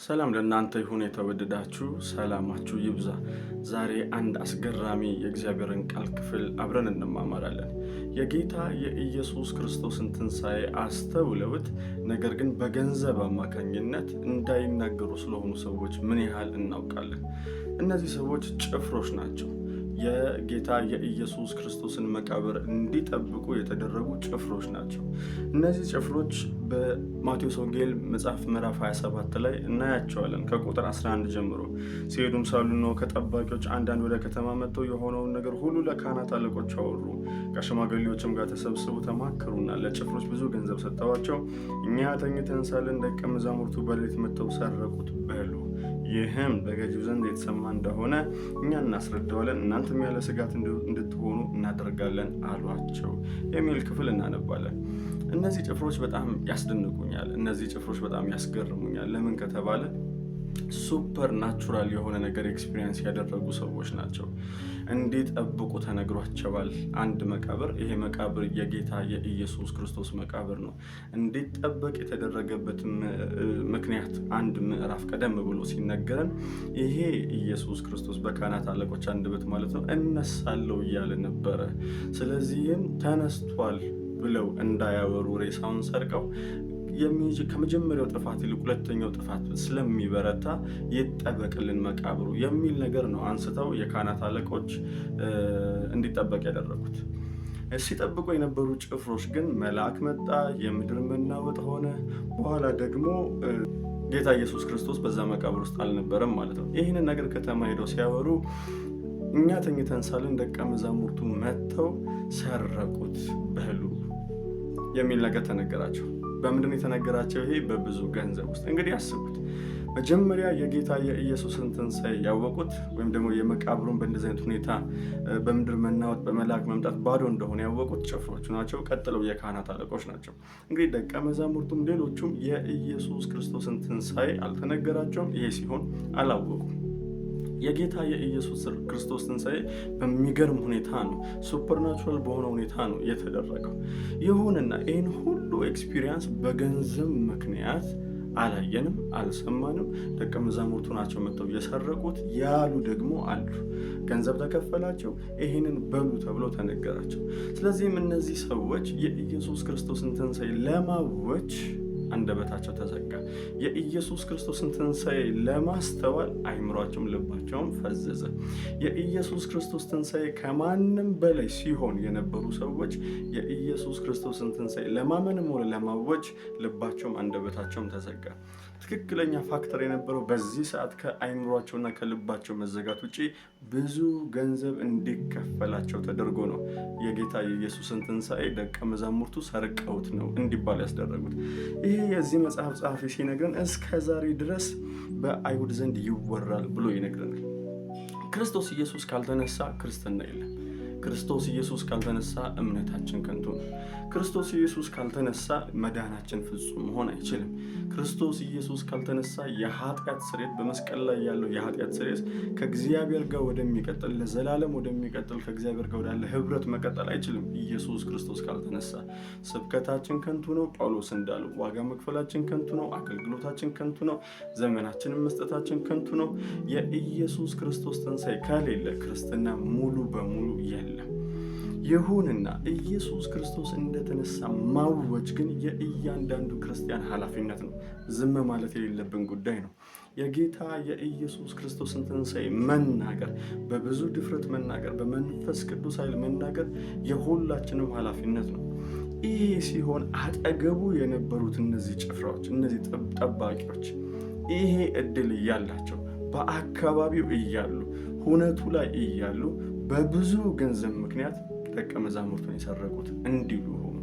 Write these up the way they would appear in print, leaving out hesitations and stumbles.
ሰላም ለእናንተ ይሁን። የተወደዳችሁ ሰላማችሁ ይብዛ። ዛሬ አንድ አስገራሚ የእግዚአብሔርን ቃል ክፍል አብረን እንማማራለን። የጌታ የኢየሱስ ክርስቶስን ትንሣኤ አስተውለውት ነገር ግን በገንዘብ አማካኝነት እንዳይናገሩ ስለሆኑ ሰዎች ምን ያህል እናውቃለን? እነዚህ ሰዎች ጭፍሮች ናቸው። የጌታ የኢየሱስ ክርስቶስን መቃብር እንዲጠብቁ የተደረጉ ጭፍሮች ናቸው። እነዚህ ጭፍሮች በማቴዎስ ወንጌል መጽሐፍ ምዕራፍ 27 ላይ እናያቸዋለን ከቁጥር 11 ጀምሮ። ሲሄዱም ሳሉ ነው ከጠባቂዎች አንዳንድ ወደ ከተማ መጥተው የሆነውን ነገር ሁሉ ለካህናት አለቆች አወሩ። ከሽማግሌዎችም ጋር ተሰብስበው ተማከሩና ለጭፍሮች ብዙ ገንዘብ ሰጥተዋቸው እኛ ተኝተን ሳለን ደቀ መዛሙርቱ በሌሊት መጥተው ሰረቁት በሉ፣ ይህም በገዢው ዘንድ የተሰማ እንደሆነ እኛ እናስረዳዋለን፣ እናንተም ያለ ስጋት እንድትሆኑ እናደርጋለን አሏቸው የሚል ክፍል እናነባለን። እነዚህ ጭፍሮች በጣም ያስደንቁኛል። እነዚህ ጭፍሮች በጣም ያስገርሙኛል። ለምን ከተባለ supernatural የሆነ ነገር experience ያደረጉ ሰዎች ናቸው። እንዲጠብቁ ተነግሯቸዋል። አንድ መቃብር፣ ይሄ መቃብር የጌታ የኢየሱስ ክርስቶስ መቃብር ነው። እንዲጠበቅ የተደረገበት ምክንያት አንድ ምዕራፍ ቀደም ብሎ ሲነገረን ይሄ ኢየሱስ ክርስቶስ በካህናት አለቆች አንደበት ማለት ነው እነሳለሁ እያለ ነበረ። ስለዚህም ተነስቷል ብለው እንዳያወሩ ሬሳውን ሰርቀው ከመጀመሪያው ጥፋት ይልቅ ሁለተኛው ጥፋት ስለሚበረታ ይጠበቅልን መቃብሩ የሚል ነገር ነው አንስተው የካህናት አለቆች እንዲጠበቅ ያደረጉት። ሲጠብቁ የነበሩ ጭፍሮች ግን መልአክ መጣ፣ የምድር መናወጥ ሆነ። በኋላ ደግሞ ጌታ ኢየሱስ ክርስቶስ በዛ መቃብር ውስጥ አልነበረም ማለት ነው። ይህንን ነገር ከተማ ሄደው ሲያወሩ እኛ ተኝተን ሳለን ደቀ መዛሙርቱ መጥተው ሰረቁት በሉ የሚል ነገር ተነገራቸው። በምንድን የተነገራቸው? ይሄ በብዙ ገንዘብ ውስጥ። እንግዲህ አስቡት። መጀመሪያ የጌታ የኢየሱስን ትንሣኤ ያወቁት ወይም ደግሞ የመቃብሩን በእንደዚህ አይነት ሁኔታ በምድር መናወጥ በመልአክ መምጣት ባዶ እንደሆነ ያወቁት ጭፍሮቹ ናቸው። ቀጥለው የካህናት አለቆች ናቸው። እንግዲህ ደቀ መዛሙርቱም ሌሎቹም የኢየሱስ ክርስቶስን ትንሣኤ አልተነገራቸውም። ይሄ ሲሆን አላወቁም። የጌታ የኢየሱስ ክርስቶስ ትንሣኤ በሚገርም ሁኔታ ነው፣ supernatural በሆነ ሁኔታ ነው የተደረገው። ይሁንና ይህን ሁሉ experience በገንዘብ ምክንያት አላየንም፣ አልሰማንም። ደቀ መዛሙርቱ ናቸው መጥተው የሰረቁት ያሉ ደግሞ አሉ። ገንዘብ ተከፈላቸው፣ ይህንን በሉ ተብሎ ተነገራቸው። ስለዚህም እነዚህ ሰዎች የኢየሱስ ክርስቶስን ትንሣኤ ለማወጅ አንደበታቸው ተዘጋ። የኢየሱስ ክርስቶስን ትንሣኤ ለማስተዋል አይምሯቸውም ልባቸውም ፈዘዘ። የኢየሱስ ክርስቶስ ትንሣኤ ከማንም በላይ ሲሆን የነበሩ ሰዎች የኢየሱስ ክርስቶስን ትንሣኤ ለማመንም ሆነ ለማወጅ ልባቸውም አንደበታቸውም ተዘጋ። ትክክለኛ factor የነበረው በዚህ ሰዓት ከአይምሯቸውና ከልባቸው መዘጋት ውጪ ብዙ ገንዘብ እንዲከፈላቸው ተደርጎ ነው የጌታ የኢየሱስን ትንሣኤ ደቀ መዛሙርቱ ሰርቀውት ነው እንዲባል ያስደረጉት። ይሄ የዚህ መጽሐፍ ጸሐፊ ሲነግረን እስከ ዛሬ ድረስ በአይሁድ ዘንድ ይወራል ብሎ ይነግረናል። ክርስቶስ ኢየሱስ ካልተነሳ ክርስትና የለም። ክርስቶስ ኢየሱስ ካልተነሳ እምነታችን ከንቱ ነው። ክርስቶስ ኢየሱስ ካልተነሳ መዳናችን ፍጹም መሆን አይችልም። ክርስቶስ ኢየሱስ ካልተነሳ የኃጢአት ስርየት፣ በመስቀል ላይ ያለው የኃጢአት ስርየት ከእግዚአብሔር ጋር ወደሚቀጥል ለዘላለም ወደሚቀጥል ከእግዚአብሔር ጋር ወዳለ ህብረት መቀጠል አይችልም። ኢየሱስ ክርስቶስ ካልተነሳ ስብከታችን ከንቱ ነው። ጳውሎስ እንዳለው ዋጋ መክፈላችን ከንቱ ነው። አገልግሎታችን ከንቱ ነው። ዘመናችንን መስጠታችን ከንቱ ነው። የኢየሱስ ክርስቶስ ትንሣኤ ከሌለ ክርስትና ሙሉ በሙሉ የለም። ይሁንና ኢየሱስ ክርስቶስ እንደተነሳ ማወጅ ግን የእያንዳንዱ ክርስቲያን ኃላፊነት ነው። ዝም ማለት የሌለብን ጉዳይ ነው። የጌታ የኢየሱስ ክርስቶስን ትንሣኤ መናገር፣ በብዙ ድፍረት መናገር፣ በመንፈስ ቅዱስ ኃይል መናገር የሁላችንም ኃላፊነት ነው። ይሄ ሲሆን አጠገቡ የነበሩት እነዚህ ጭፍራዎች፣ እነዚህ ጠባቂዎች ይሄ እድል እያላቸው በአካባቢው እያሉ ሁነቱ ላይ እያሉ በብዙ ገንዘብ ምክንያት ደቀ መዛሙርቱን የሰረቁት እንዲሉ ሆኑ።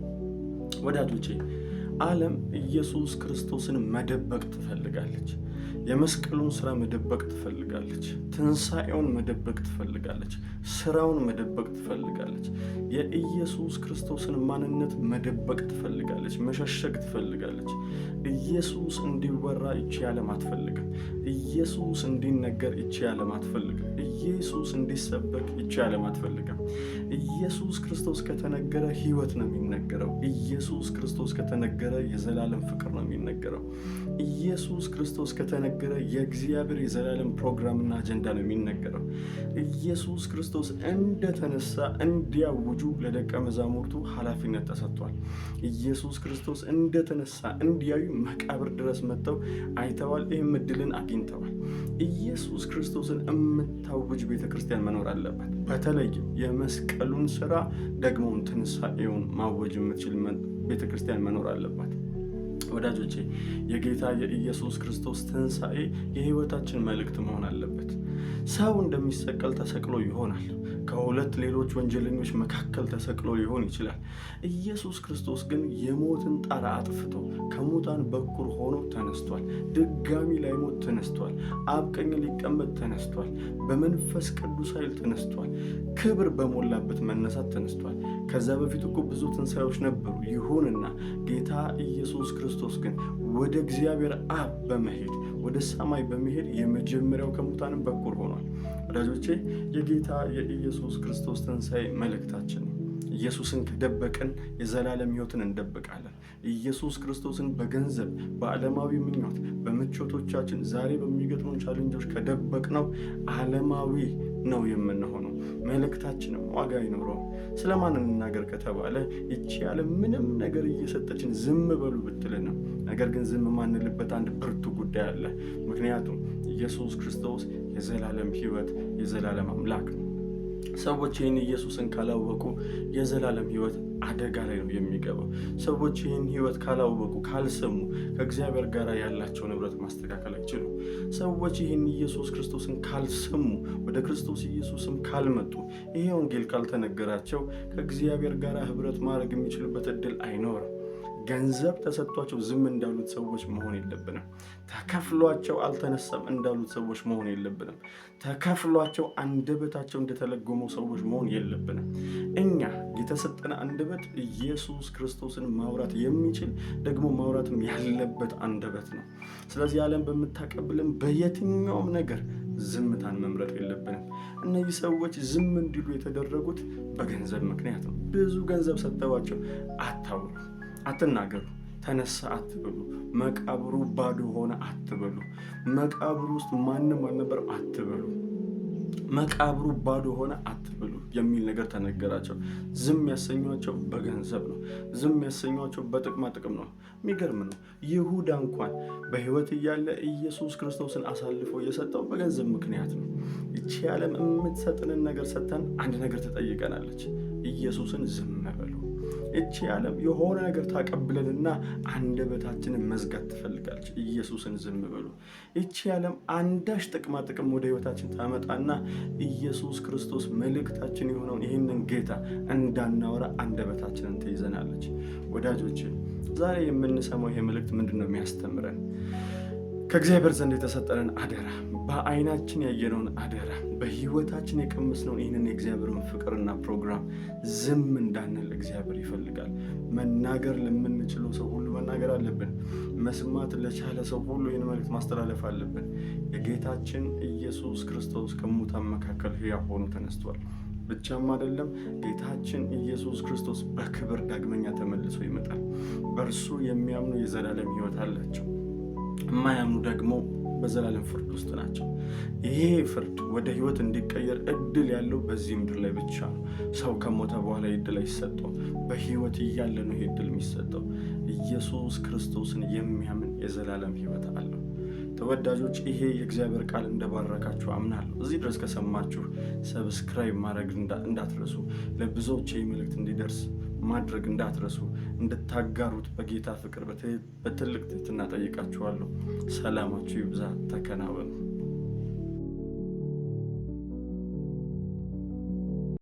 ወዳጆቼ፣ ዓለም ኢየሱስ ክርስቶስን መደበቅ ትፈልጋለች። የመስቀሉን ስራ መደበቅ ትፈልጋለች። ትንሣኤውን መደበቅ ትፈልጋለች። ስራውን መደበቅ ትፈልጋለች። የኢየሱስ ክርስቶስን ማንነት መደበቅ ትፈልጋለች። መሸሸግ ትፈልጋለች። ኢየሱስ እንዲወራ ይቺ ዓለም አትፈልግም። ኢየሱስ እንዲነገር ይቺ ዓለም አትፈልግም። ኢየሱስ እንዲሰበክ ይቺ ዓለም አትፈልግም። ኢየሱስ ክርስቶስ ከተነገረ ሕይወት ነው የሚነገረው። ኢየሱስ ክርስቶስ ከተነገረ ከተነገረ የዘላለም ፍቅር ነው የሚነገረው። ኢየሱስ ክርስቶስ ከተነገረ የእግዚአብሔር የዘላለም ፕሮግራምና አጀንዳ ነው የሚነገረው። ኢየሱስ ክርስቶስ እንደተነሳ እንዲያውጁ ለደቀ መዛሙርቱ ኃላፊነት ተሰጥቷል። ኢየሱስ ክርስቶስ እንደተነሳ እንዲያዩ መቃብር ድረስ መጥተው አይተዋል። ይህም እድልን አግኝተዋል። ኢየሱስ ክርስቶስን የምታውጅ ቤተ ክርስቲያን መኖር አለባት። በተለይም የመስቀሉን ስራ ደግሞም ትንሣኤውን ማወጅ የምትችል ቤተ ክርስቲያን መኖር አለባት። ወዳጆቼ፣ የጌታ የኢየሱስ ክርስቶስ ትንሣኤ የሕይወታችን መልእክት መሆን አለበት። ሰው እንደሚሰቀል ተሰቅሎ ይሆናል። ከሁለት ሌሎች ወንጀለኞች መካከል ተሰቅሎ ሊሆን ይችላል። ኢየሱስ ክርስቶስ ግን የሞትን ጣር አጥፍቶ ከሙታን በኩር ሆኖ ተነስቷል። ድጋሚ ላይሞት ተነስቷል። አብ ቀኝ ሊቀመጥ ተነስቷል። በመንፈስ ቅዱስ ኃይል ተነስቷል። ክብር በሞላበት መነሳት ተነስቷል። ከዛ በፊት እኮ ብዙ ትንሣኤዎች ነበሩ። ይሁንና ጌታ ኢየሱስ ክርስቶስ ግን ወደ እግዚአብሔር አብ በመሄድ፣ ወደ ሰማይ በመሄድ የመጀመሪያው ከሙታንም በኩር ሆኗል። ወዳጆቼ፣ የጌታ የኢየሱስ ክርስቶስ ትንሣኤ መልእክታችን ነው። ኢየሱስን ከደበቅን የዘላለም ሕይወትን እንደብቃለን። ኢየሱስ ክርስቶስን በገንዘብ፣ በዓለማዊ ምኞት፣ በምቾቶቻችን፣ ዛሬ በሚገጥሙን challenge ኦች ከደበቅነው ዓለማዊ ነው የምንሆነው። መልእክታችንም ዋጋ አይኖረውም። ስለማን እንናገር ከተባለ ይቺ ዓለም ምንም ነገር እየሰጠችን ዝም በሉ ብትልንም፣ ነገር ግን ዝም ማንልበት አንድ ብርቱ ጉዳይ አለ። ምክንያቱም ኢየሱስ ክርስቶስ የዘላለም ሕይወት፣ የዘላለም አምላክ ነው። ሰዎች ይህን ኢየሱስን ካላወቁ የዘላለም ሕይወት አደጋ ላይ ነው የሚገባው። ሰዎች ይህን ሕይወት ካላወቁ፣ ካልሰሙ ከእግዚአብሔር ጋር ያላቸውን ኅብረት ማስተካከል አይችሉም። ሰዎች ይህን ኢየሱስ ክርስቶስን ካልሰሙ፣ ወደ ክርስቶስ ኢየሱስም ካልመጡ፣ ይሄ ወንጌል ካልተነገራቸው ከእግዚአብሔር ጋር ኅብረት ማድረግ የሚችሉበት እድል አይኖርም። ገንዘብ ተሰጥቷቸው ዝም እንዳሉት ሰዎች መሆን የለብንም። ተከፍሏቸው አልተነሳም እንዳሉት ሰዎች መሆን የለብንም። ተከፍሏቸው አንደበታቸው እንደተለጎመው ሰዎች መሆን የለብንም። እኛ የተሰጠን አንደበት ኢየሱስ ክርስቶስን ማውራት የሚችል፣ ደግሞ ማውራትም ያለበት አንደበት ነው። ስለዚህ ዓለም በምታቀብልን በየትኛውም ነገር ዝምታን መምረጥ የለብንም። እነዚህ ሰዎች ዝም እንዲሉ የተደረጉት በገንዘብ ምክንያት ነው። ብዙ ገንዘብ ሰጥተዋቸው አታውሩ፣ አትናገሩ፣ ተነሳ አትበሉ፣ መቃብሩ ባዶ ሆነ አትበሉ፣ መቃብሩ ውስጥ ማንም አልነበረም አትበሉ፣ መቃብሩ ባዶ ሆነ አትበሉ የሚል ነገር ተነገራቸው። ዝም ያሰኟቸው በገንዘብ ነው። ዝም ያሰኟቸው በጥቅማ ጥቅም ነው። የሚገርም ነው። ይሁዳ እንኳን በሕይወት እያለ ኢየሱስ ክርስቶስን አሳልፎ የሰጠው በገንዘብ ምክንያት ነው። ይቺ ዓለም የምትሰጥንን ነገር ሰጥተን አንድ ነገር ትጠይቀናለች። ኢየሱስን ዝም በሉ። እቺ ዓለም የሆነ ነገር ታቀብለንና አንደበታችንን መዝጋት ትፈልጋለች። ኢየሱስን ዝም በሉ። እቺ ዓለም አንዳች ጥቅማ ጥቅም ወደ ህይወታችን ታመጣና ኢየሱስ ክርስቶስ መልእክታችን የሆነውን ይህንን ጌታ እንዳናወራ አንደበታችንን ትይዘናለች። ወዳጆች፣ ዛሬ የምንሰማው ይሄ መልእክት ምንድን ነው የሚያስተምረን? ከእግዚአብሔር ዘንድ የተሰጠንን አደራ፣ በአይናችን ያየነውን አደራ፣ በህይወታችን የቀመስነውን ይህንን የእግዚአብሔርን ፍቅርና ፕሮግራም ዝም እንዳንል እግዚአብሔር ይፈልጋል። መናገር ለምንችለው ሰው ሁሉ መናገር አለብን። መስማት ለቻለ ሰው ሁሉ ይህን መልእክት ማስተላለፍ አለብን። የጌታችን ኢየሱስ ክርስቶስ ከሙታን መካከል ሕያው ሆኖ ተነስቷል። ብቻም አይደለም፣ ጌታችን ኢየሱስ ክርስቶስ በክብር ዳግመኛ ተመልሶ ይመጣል። በእርሱ የሚያምኑ የዘላለም ሕይወት አላቸው። የማያምኑ ደግሞ በዘላለም ፍርድ ውስጥ ናቸው። ይሄ ፍርድ ወደ ህይወት እንዲቀየር እድል ያለው በዚህ ምድር ላይ ብቻ ነው። ሰው ከሞተ በኋላ እድል አይሰጠውም። በህይወት እያለ ነው ይሄ እድል የሚሰጠው። ኢየሱስ ክርስቶስን የሚያምን የዘላለም ህይወት አለው። ተወዳጆች፣ ይሄ የእግዚአብሔር ቃል እንደባረካችሁ አምናለሁ። እዚህ ድረስ ከሰማችሁ subscribe ማድረግ እንዳትረሱ፣ ለብዙዎች ይህ መልእክት እንዲደርስ ማድረግ እንዳትረሱ፣ እንድታጋሩት በጌታ ፍቅር በትልቅ ትህትና ጠይቃችኋለሁ። ሰላማችሁ ይብዛ።